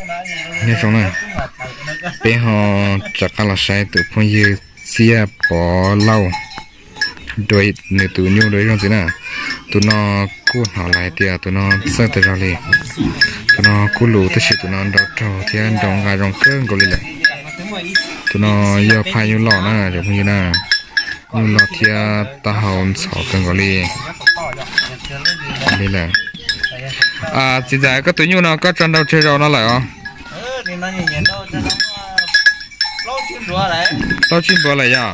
Nyob zoo na, peb ho rov qab los saib tus phooj ywg Txiaj Pov Lauj dua nws tus nyuj dua ib zaug ntxiv na. Tus no kuj hnov lawv hais tias tus no txawj tas zog li. Tus no kuj lus tab sis tus no nrau raug thiab nrau nqa zoo kawg nkaus li lawm. Tus no yog phaj nyuj loj na cov phooj ywg na. Nyuj loj thiab taub hau ntxhov kawg nkaus li. Li lawm. Txiv ntxawm, koj tus nyuj no koj tso nrau tsawg zaus no lawm os? Plaub tsib nruav lawm yog?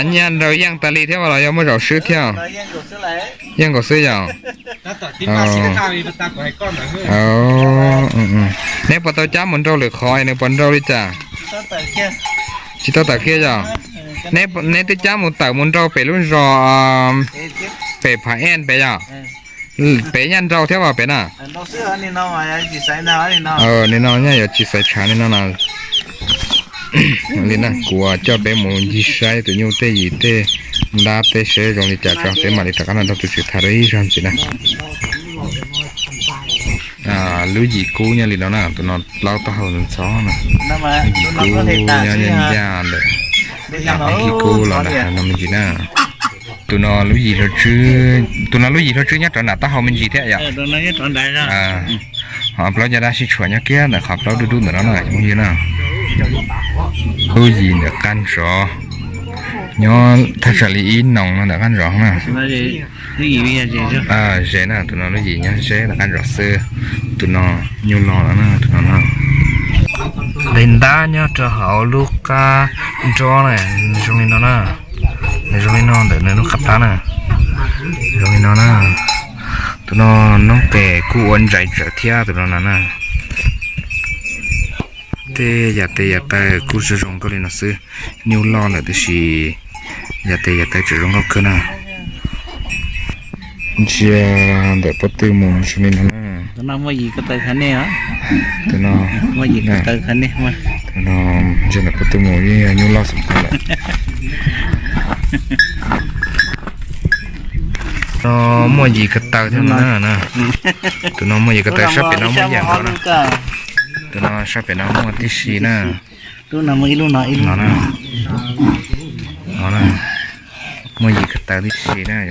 Nyiaj nrau yeej tas li thiab los yog muaj zaum swb thiab? Yeej nkaus xwb yog? Neb puas tau cab mus nrau lwm qhov, nws puas nrau li cas? Tsis tau tawm kiag yog? Neb twb cab mus tawm mus nrau pem lub zos, pem Phav Ej pem yog? Pem nyaj nrau thiab os pem na. Nim no nyaj yuav tsis xaiv tshav li no na. Li na kuv coj peb mus ncig saib tus nyuj tej yim tej ntab tej seb zoo li cas tso peb mam li rov qab los nrog tus tswv tham dua ib zaug ntxiv na. Lub yim kub nyob li no na, tus no plaub taub hau ntxhov na. Yim kub nyob ncaj ntawm yim kub los ntawm no me ntsis na. Tus no lub yim hluav tswb, tus no lub yim hluav tswb nyob rov nram taub hau me ntsis thiab yom? Ho plaub caj dab sib tshuam nyob kiag ntawm qhov plaub dub dub ntawm no na cov phooj ywg na. Lub yim ntawm qab ntsov nyob thaj tsam li ib noos no ntawm qab ntsov na. Ze na, tus no lub yim nyob ze ntawm qab ntsov xwb. Tus no nyuj loj no na, tus no na. Li ntab nyob rau hauv lub qab nrob na, zoo li no na. Nws zoo li no ntawm nws lub qab plab na. Zoo li no na. Tus no noob qes kuj ua ntsais tsawv thiab tus no na. Tej yam tes yam taw kuj zoo zoo nkauj li no xwb. Nyuj loj lawm tiam sis yam tes yam taw tseem zoo nkauj kawg na. Ntsia ntawm pob tw mus zoo li no na. Tus no, ntsia ntawm pob tw mus yeej yog nyuj loj xwb lawm. No muaj yim ko taw thiab no na. Tus no muaj yim ko taw, sab pem no muaj yim ko na. Tus no sab pem no muaj tib si na. No na, muaj yim ko taw tib si na.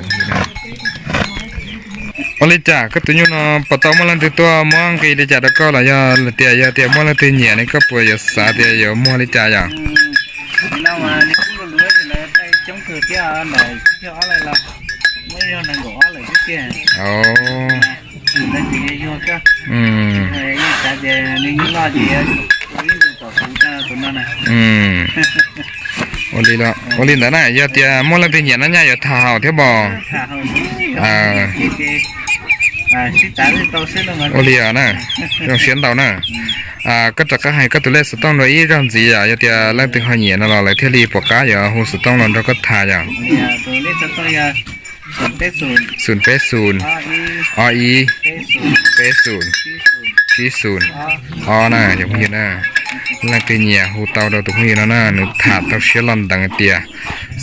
Ua li cas koj tus nyuj no puas tau muaj leej twg tuaj muab nqi li cas rau koj los yog tias, yog tias muaj leej twg nyiam ne koj puas yuav xav tias yuav muag li cas yom? Ua li, ua li ntawd na, yog tias muaj leej twg nyiam no nyaj yuav tham haum thiab pom. Ua li na, zoo siab ntau na. Koj rov qab hais koj tus lej xov tooj dua ib zaug ntxiv yom, yog tias leej twg ho nyiam no los lawv thiaj li pom qab yuav hu xov tooj los nrog koj tham yom. Xoom peb xoom, ob ib, peb xoom, tsib xoom, ob na cov phooj ywg na. Leej twg nyiam hu tau rau tus phooj ywg no na, nws tham tau siab loj nteev tias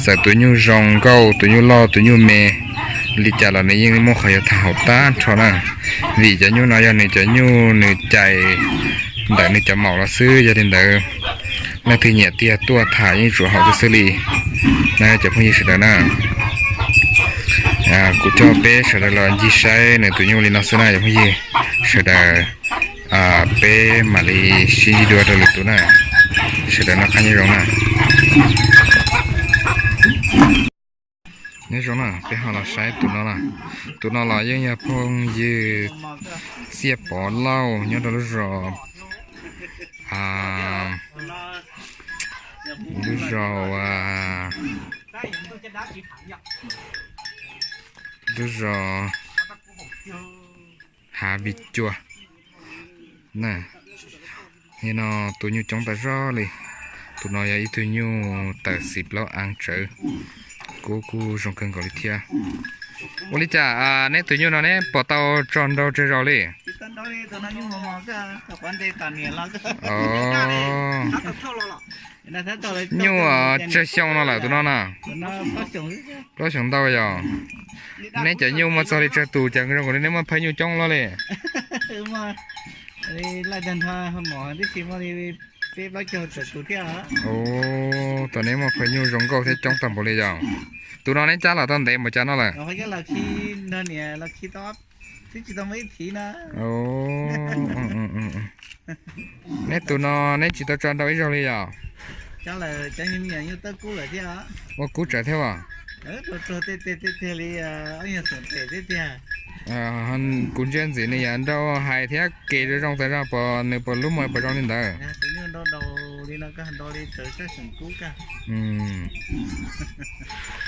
txawm tus nyuj zoo nkauj, tus nyuj loj, tus nyuj me li cas los nws yeej muaj qhov yuav tham haum tag nrho na. Vim cov nyuj no yog nws cov nyuj nws cais ntawm nws cov maum los xwb, yog li ntawd leej twg nyiam tiag tuaj tham yeej tsuas haum xwb xwb li na cov phooj ywg sawv daws na. Kuv coj peb sawv daws los ncig saib nws tus nyuj li no xwb na cov phooj ywg sawv daws. Peb mam li sib ntsib dua rau lwm tus na. Sawv daws noj qab nyob zoo na. Nyob zoo na, peb ho los saib tus no na. Tus no los yeej yog phooj ywg Txiaj Pov Lauj nyob rau lub zos, lub zos, lub zos Hav Vij Cua na. Nim no tus nyuj coob tas zog li. Tus no yog ib tug nyuj tawm xim plaub a tsawv, kuj kuj zoo kawg nkaus li thiab. Ua li cas neb tus nyuj no neb puas tau tso nrau tsawg zaus li? Nyuj tsawg xyoo no lawm tus no na? Plaub xyoo ntau yog. Neb cov nyuj muaj txog li tsawg tus, cas zoo li neb muaj phaj nyuj coob luaj li? Tus neb muaj phaj nyuj zoo nkauj thiab coob tag npaum li yog. Tus no neb cab los tau ntev npaum cas no lawm? Neb tus no neb tsis tau tso nrau ib zaug li yog? Ua kub tsawv thiab as. Kuv ntsia ntxim nws yam nrau hais thiab kev zoo zoo tas zog, puas nws puas lub muag puas zoo li ntawd?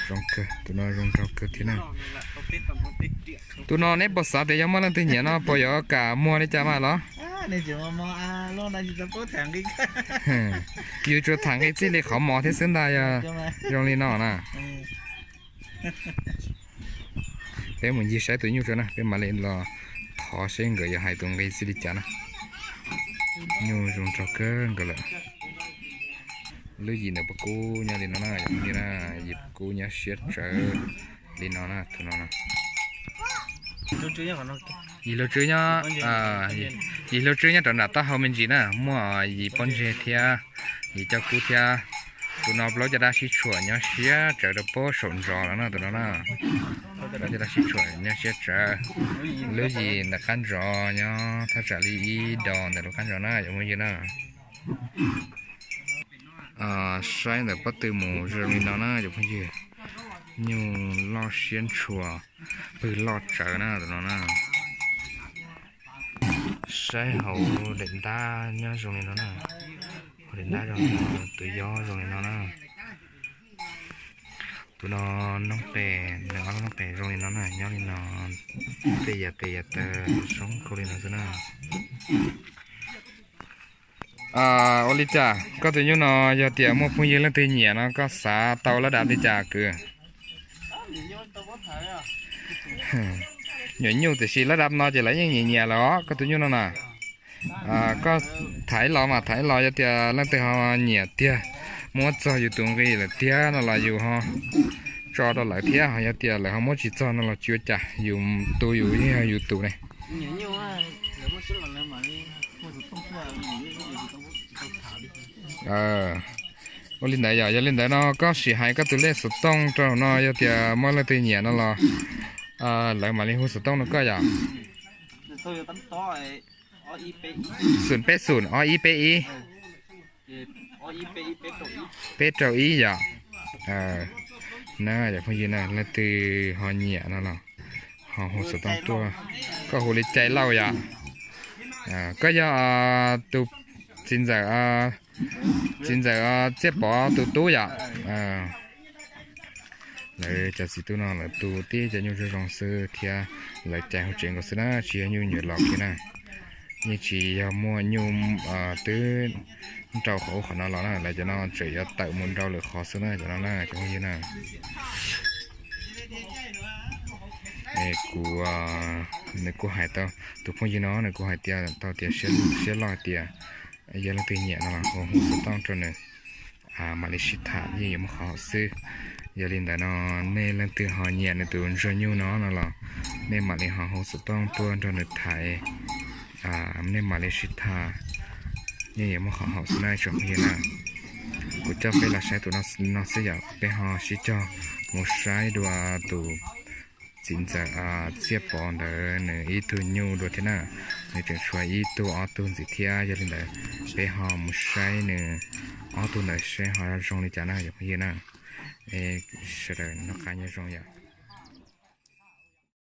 Zoo kawg, tus no zoo nraug kawg thiab na. Tus no neb puas xav tias yog muaj leej twg nyiam no puas yuav kam muag li cas mas los? Yus tsuas tham nqi txij li qhov mov thiab xwb ntag, yog zoo li no na. Peb mus ncig saib tus nyuj tso na, peb mam li los thov seb nkawd yuav hais tus nqi txij li cas na. Nyuj zoo nraug kawg nkaus lawm. Lub yim ntawm pos kub nyob li no na, yog li na, yim pos kub nyob siab tsawv li no na, tus no na. Yim hluas tswb nyob, yim hluas tswb nyob rau nram taub hau me ntsis na, muaj yim pob ntseg thiab, yim coj kub thiab. Tus no plaub caj dab sib tshuam nyob siab tsawv rau pob saum ntsos lawm na, tus no na. Plaub caj dab sib tshuam nyob siab tsawv. Lub yim ntawm qab ntsos nyob thaj tsam li ib dos ntawm lub qab ntsos na, cov phooj ywg na. Saib ntawm pob tw mus zoo li no na cov phooj ywg. Nyuj loj siab ntshua, pwg loj tsawv na tus no na. Saib hauv daim ntab nyob zoo li no na. Hauv daim ntab zoo li no, tus yob zoo li no na. Tus no noob qes, nws ob lub noob qes zoo li no na, nyob li no. Tej yam tes yam taw zoo nkauj li no xwb na. Ua li cas koj tus nyuj no yog tias muaj phooj ywg leej twg nyiam no koj xav tau lab dab li cas kwv? Nyuam nyuj tiam sis lab dab no ces lawv yeej nyiam nyiam lawm os koj tus nyuj no na. Koj thaiv los mas thaiv los yog tias leej twg ho nyiam tiag, muab txog yus tus nqi lawm tiag no los yus ho tso rau lawv thiab, ho yog tias lawv ho muab tsis txog no los tsis ua cas, yus tu yus yeej yog yus tus ne. Ua li ntawd yom, yog li ntawd no koj sim hais koj tus lej xov tooj rau no, yog tias muaj leej twg nyiam no los lawv mam li hu xov tooj rau koj yom. Xoom peb xoom ob ib peb ib, peb rau ib yom. Na, cov phooj ywg na, leej twg ho nyiam no los ho hu xov tooj tuaj. Koj hu li Cai Lauj yom. Koj yog tus txiv ntxawm, txiv ntxawm Txiaj Pov tus tub yom. Lawv cov txiv tub no lawv tu tib cov nyuj zoo zoo xwb thiab, lawv cais hauv tsev nkaus xwb na, tsis yog nyuj nyuam los kiag na. Yeej tsis yog muaj nyuj twb nrau qhov ub qhov no los na, lawv cov no tseem yuav tawm mus nrau lwm qhov xwb na, cov no na cov phooj ywg na. Kuv, nws kuj hais tau, tus phooj ywg no nws kuj hais tias tau tias siab loj tias yog leej twg nyiam no los hu xov tooj rau nws, mam li sib tham yeej yuav muaj qhov haum xwb. Yog li ntawd no nej leej twg ho nyiam nws tus ntsuag nyuj no no los nej mam li ho hu xov tooj tuaj nrog nws tham, nej mam li sib tham yeej yuav muaj qhov haum xwb na tsoom phooj ywg na. Kuv coj peb los saib tus no xwb yom, peb ho sib cog mus saib dua tus txiv ntxawm Txiaj Pov ntawd nws ib tug nyuj dua thiab na. Nws tseem tshuav ib tug ob tug ntxiv thiab, yog li ntawd peb ho mus saib nws ob tug ntawd seb ho zoo li cas na cov phooj ywg na. Sawv daws noj qab nyob zoo yom.